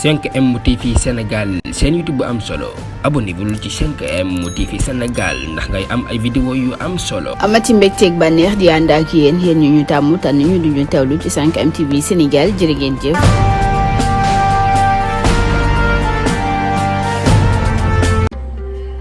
5M TV Sénégal seen YouTube bu am solo abonnez-vous ci 5M TV Sénégal ndax ngay am ay vidéo yu am solo. amati mbégteeg bànneex di ànd ak yéen ñu tàmm tànn ñu duñu teewlu ci 5M TV Sénégal jërë ngeen jëf.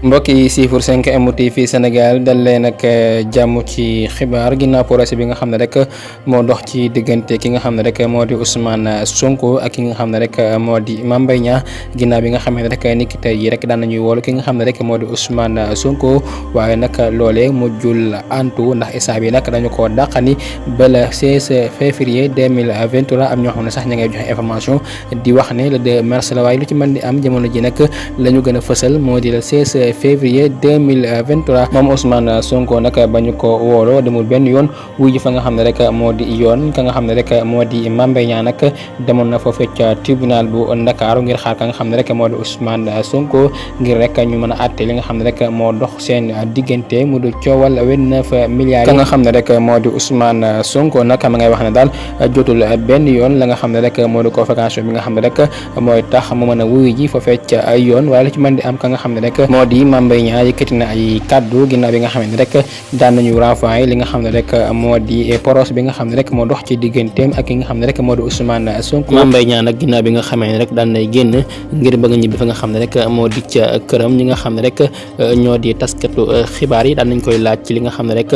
mbokk yi siifur 5M TV Sénégal dal leen ak jàmm ci xibaar ginnaaw procès bi nga xam ne rek moo dox ci diggante ki nga xam ne rek moo di Ousmane Sonko ak ki nga xam ne rek moo di Mame Mbaye Niang ginnaaw bi nga xam ne rek niki tey yi rek daan nañuy woolu ki nga xam ne rek moo di Ousmane Sonko waaye nag loolee mujjul antu ndax instant bi nag dañu ko dàqani ba le 16 février 2023 am ñoo xam ne sax ña ngay joxe information di wax ne le 2 mars la waaye lu ci mën di am jamono ji nag la ñu gën a fësal moo di le 16 février 2023 moom Ousmane Sonko nag bañu ko wooloo demul benn yoon wuy ji fa nga xam ne rek moo di yoon ka nga xam ne rek moo di Mame Mbaye Niang nag demoon na foofee ca tribunal bu Ndakaaru ngir xaar ka nga xam ne rek moo di Ousmane Sonko ngir rek ñu mën a àtte li nga xam ne rek moo dox seen diggante mu du coowal 29 milliards ka nga xam ne rek moo di Ousmane Sonko nag ma ngay wax ne daal jotul benn yoon la nga xam ne rek moo di convocation bi nga xam ne rek mooy tax mu mën a wuy ji foofee ca yoon waaye lu ci mën di am ka nga xam ne rek moo di Mame Mbaye Niang yëkkati na ay kaddu ginnaaw bi nga xam ne rek daan nañu renvoyer li nga xam ne rek moo di procès bi nga xam ne rek moo dox ci digganteem ak ki nga xam ne rek moo di Ousmane Sonko. Mame Mbaye Niang nag ginnaaw bi nga xamee ne rek daan nay génn ngir bëgg a ñibbi fa nga xam ne rek moo di ca këram ñi nga xam ne rek ñoo di taskatu xibaar yi daan nañ koy laaj ci li nga xam ne rek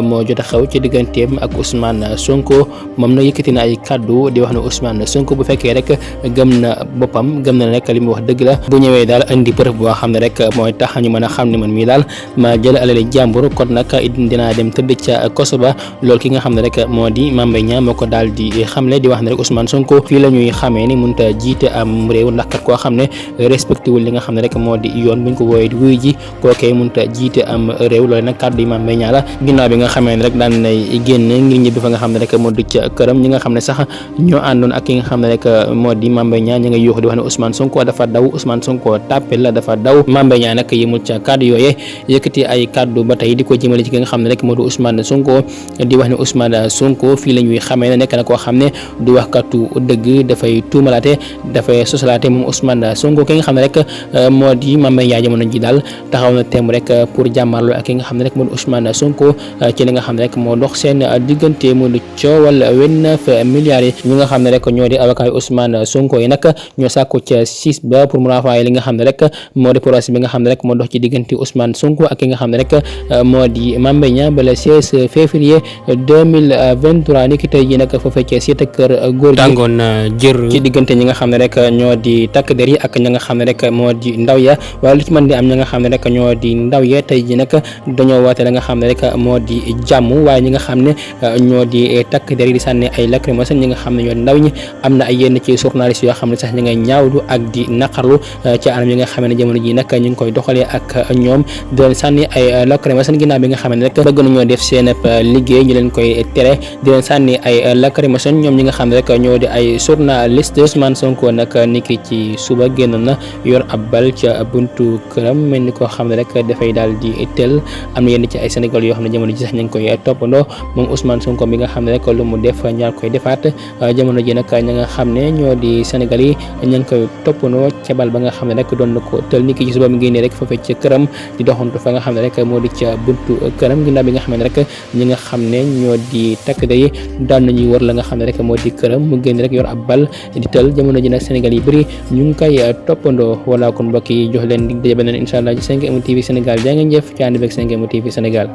moo jot a xew ci digganteem ak Ousmane Sonko moom na yëkkati na ay kaddu di wax ne Ousmane Sonko bu fekkee rek gëm na boppam gëm na rek li mu wax dëgg la bu ñëwee daal indi preuve boo xam ne rek mooy tax ñu mën a xam ne man mii daal ma jël alali jàmbur kon nag dinaa dem tëdd ca koso ba loolu ki nga xam ne rek moo di Mame Mbaye Niang moo ko daal di xamle di wax ne rek Ousmane Sonko fii la ñuy xamee ni mënut a jiite am réew ndax kat koo xam ne respecté wul li nga xam ne rek moo di yoon buñ ko wooyee di wuyu ji kookee mënut a jiite am réew loolu nag kàddu yi Mame Mbaye Niang la ginnaaw bi nga xamee ne rek daan nay génn ngir ñibbi fa nga xam ne rek moo di ca këram ñi nga xam ne sax ñoo àndoon ak ki nga xam ne rek moo di Mame Mbaye Niang ñi nga yuuxu di wax ne Ousmane Sonko dafa daw Ousmane Sonko tàppel la dafa daw Mame Mbaye Niang nag yëmul ca kàddu yooyee yëkkati ay kàddu ba tey di ko jëmale ci ki nga xam ne rek moo di Ousmane Sonko di wax ne Ousmane Sonko fii la ñuy xamee ne nekk na koo xam ne du wax kàttu dëgg dafay tuumalaate dafay sosalaate moom Ousmane Sonko ki nga xam ne rek moo di Mame Mbaye Niang jamono ji daal taxaw na temm rek pour jàmmarloo ak ki nga xam ne rek moo di Ousmane Sonko ci li nga xam ne rek moo dox seen diggante mu di coowal 29 milliards yi ñi nga xam ne rek ñoo di avocat yi Ousmane Sonko yi nag ñoo sàkku ca 6 ba pour mu renvoyer li nga xam ne rek moo di procès bi nga xam ne rek moo dox ci diggante Ousmane Sonko ak ki nga xam ne rek moo di Mame Mbaye Niang ba le 16 février 2023 ni ki tey ji nag foofee ci cité kër góor gi tàngoon jër ci diggante ñi nga xam ne rek ñoo di takk der yi ak ñi nga xam ne rek moo di ndaw ya waaye lu ci mën di am ñi nga xam ne rek ñoo di ndaw ya tey ji nag dañoo woote la nga xam ne rek moo di jàmm waaye ñi nga xam ne ñoo di takk der yi di sànni ay lacrymogène ñi nga xam ne ñoo di ndaw ñi am na ay yenn ci journaliste yoo xam ne sax ñi ngay ñaawlu ak di naqarlu ci anam yi nga xam ne jamono ji nag ñu ngi koy doxalee ak ñoom di leen sànni ay lacrymogène ginnaaw bi nga xam ne rek bëgg nañoo def seen liggéey ñu leen koy tere di leen sànni ay lacrymogène ñoom ñi nga xam ne rek ñoo di ay journaliste Ousmane Sonko nag niki ci suba génn na yor ab bal ca buntu këram mel ni koo xam ne rek dafay daal di tël am na yenn ci ay Sénégal yoo xam ne jamono ji sax ñu ngi koy toppandoo moom Ousmane Sonko bi nga xam ne rek lu mu def ñaar koy defaat jamono ji nag ñi nga xam ne ñoo di Sénégal yi ñu ngi koy toppandoo ca bal ba nga xam ne rek doon na ko tël niki ci suba mi génnee rek foofee ca këram di doxantu fa nga xam ne rek moo di ca buntu këram ginnaaw bi nga xam ne rek ñi nga xam ne ñoo di takk day daan nañuy wër la nga xam ne rek moo di këram mu génn rek yor ab bal di tël jamono ji nag Sénégal yi bëri ñu ngi koy toppandoo wala kon mbokk yi jox leen dig daje beneen incha allah ci 5M TV Sénégal jaa ngeen jëf ci ànd beeg 5M TV Sénégal